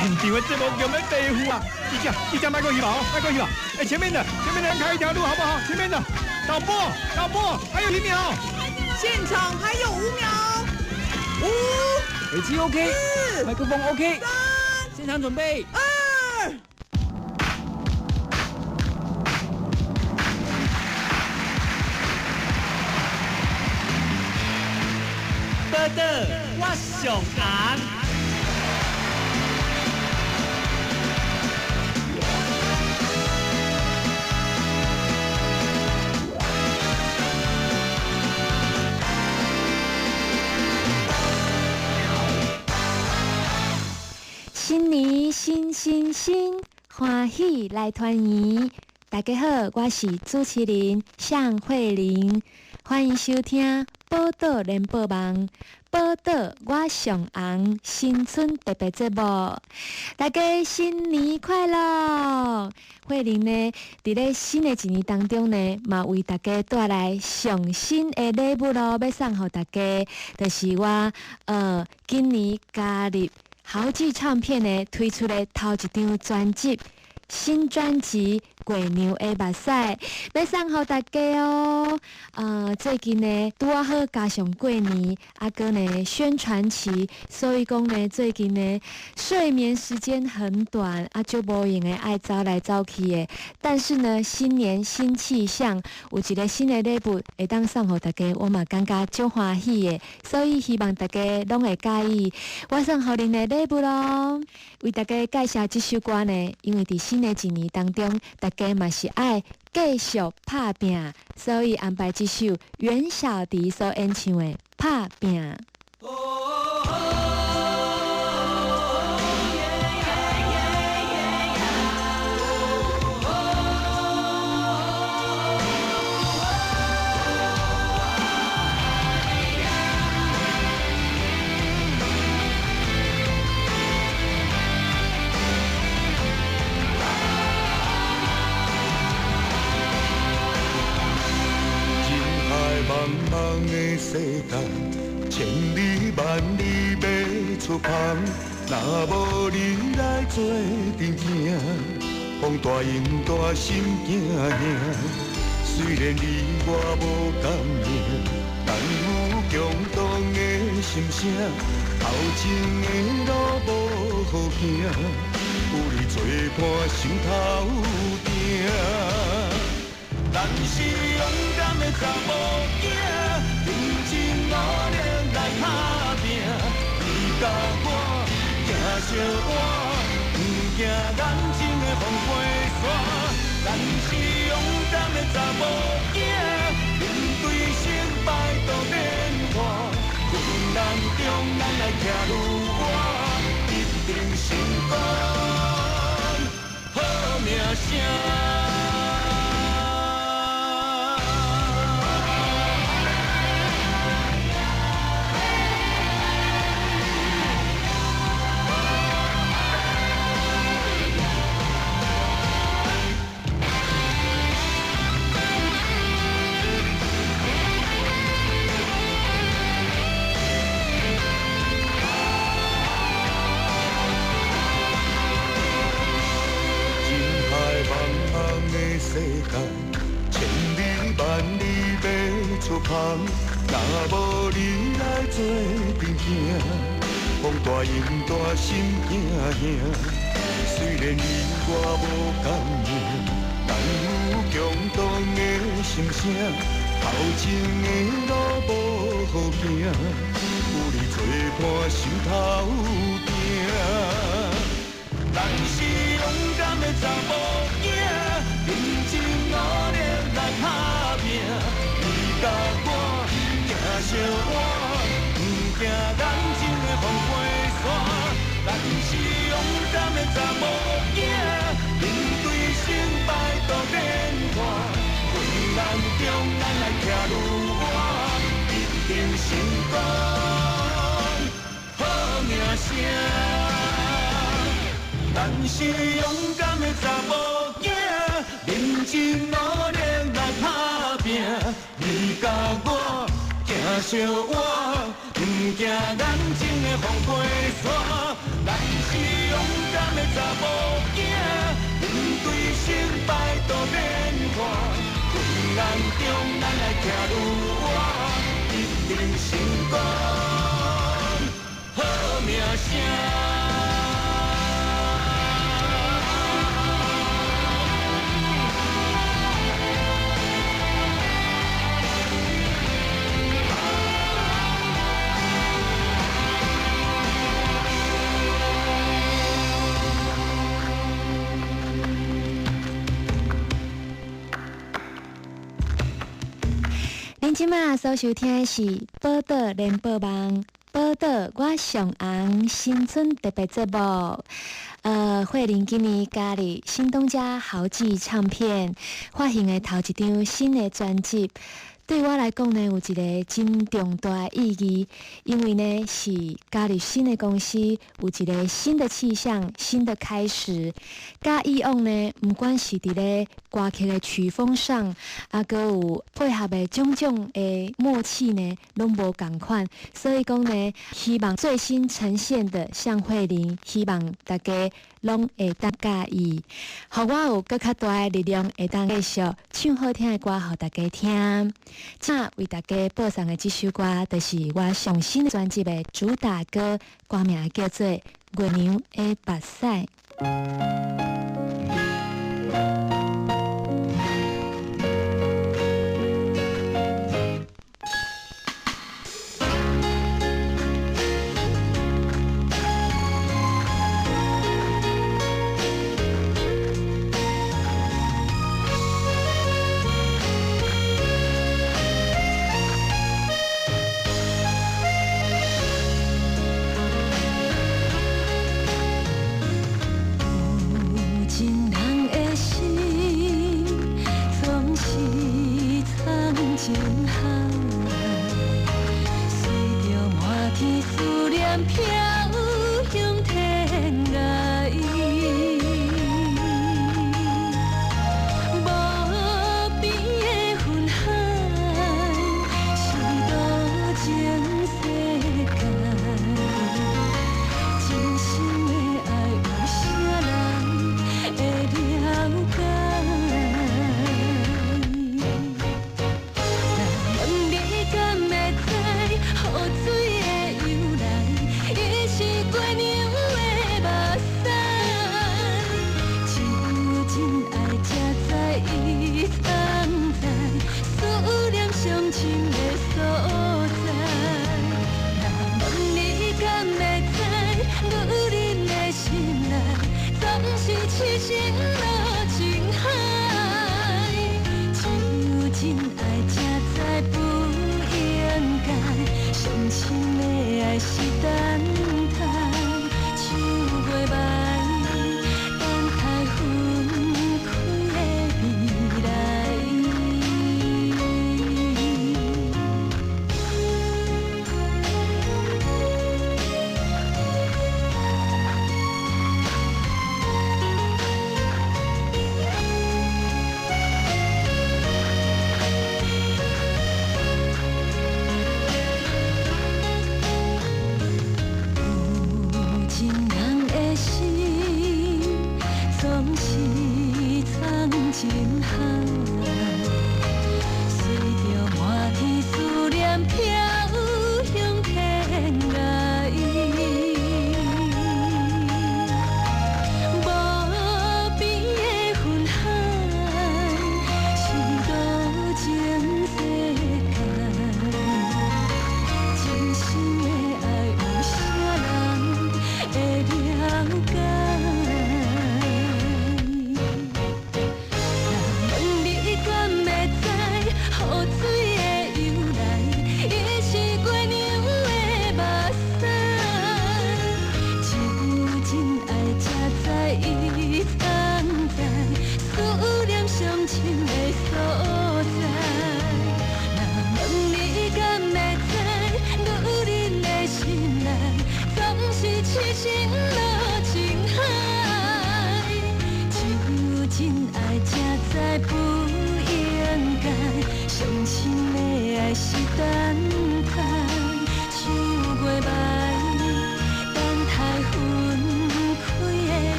现场的节目叫咩地虎啊？记者，记者，迈过去吧，哦，迈过去吧。哎，前面的，前面的人开一条路好不好？前面的，导播，导播，还有1秒。现场还有5秒，五，耳机 OK，四，麦克风 OK，三，现场准备，二。报道，我上红。新年新新新，欢喜来团圆。大家好，我是主持人向慧玲，欢迎收听《宝岛联播网》宝岛我上红新春特别节目。大家新年快乐！慧玲呢，伫咧新的一年当中呢，嘛为大家带来上新的礼物咯，欲送予大家，就是我今年加入豪记唱片呢推出的头一张专辑，新专辑《月娘的目屎》，欲送予大家哦。最近呢，拄仔好加上过年，啊，阁呢宣传期，所以讲呢，最近呢睡眠时间很短，啊，就无闲的爱走来走去的。但是呢，新年新气象，有一个新的礼物会当送予大家，我嘛感觉足欢喜的。所以希望大家拢会佮意我送予恁的礼物咯。为大家介绍这首歌呢，因为伫新的一年当中，大家嘛是爱继续拍拼，所以安排这首袁小迪所演唱的《拍拼》。茫茫的世界，千里万里欲出航，若无你来做阵行，风大涌大心惊吓。虽然你我无共名，但有共同的心声。头前的路无好行，有你做伴心头定。咱是勇敢的查某囝，认真努力来打拼。你佮我行相伴，不惊眼前的风飞沙。咱是勇敢的查某囝，面对失败都变化。困难中咱来徛愈倚，一定成功，好名声。世界，千里万里欲出航，若无你来做阵行，风大涌大心惊吓。虽然你我无仝名，但有共同的心声。头前的路无好行，有你做伴心头定。咱是勇敢的查某囝，认真努力来打拼。你佮我行相伴，不惊眼前的风飞沙。咱是勇敢的查某囝，面对失败都变化。困难中咱来徛愈倚，一定成功，好名声。咱是勇敢的查某囝，认真努力来打拼。你佮我行相伴，不惊眼前的风过山，咱是勇敢的查某囝，面对失败都免怕，困难中咱爱徛愈稳，一定成功，好名声。恁这马所收听的是《宝岛联播网》，宝岛我上红新春特别节目。慧玲今年加入新东家豪记唱片发行的头一张新的专辑，对我来讲呢，有一个真重大的意义，因为呢是加入新的公司，有一个新的气象、新的开始。佮以往呢，毋管是伫咧歌曲的曲风上，阁有配合的种种的默契呢，拢无仝款。所以讲呢，希望最新呈现的向慧玲，希望大家拢会当佮意，予我有阁较大的力量，会当继续唱好听的歌予大家听。这为大家播送的这首歌，就是我上新专辑的主打歌，歌名叫做《月娘的目屎》。情海，随着满天思念飘向天涯。无边的云海，是多情世界。真心的爱，有啥人会了解？若问你敢会知，雨水的由来，伊是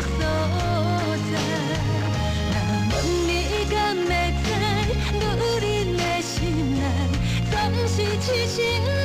所在。若問你敢會知，女人的心內總是痴情。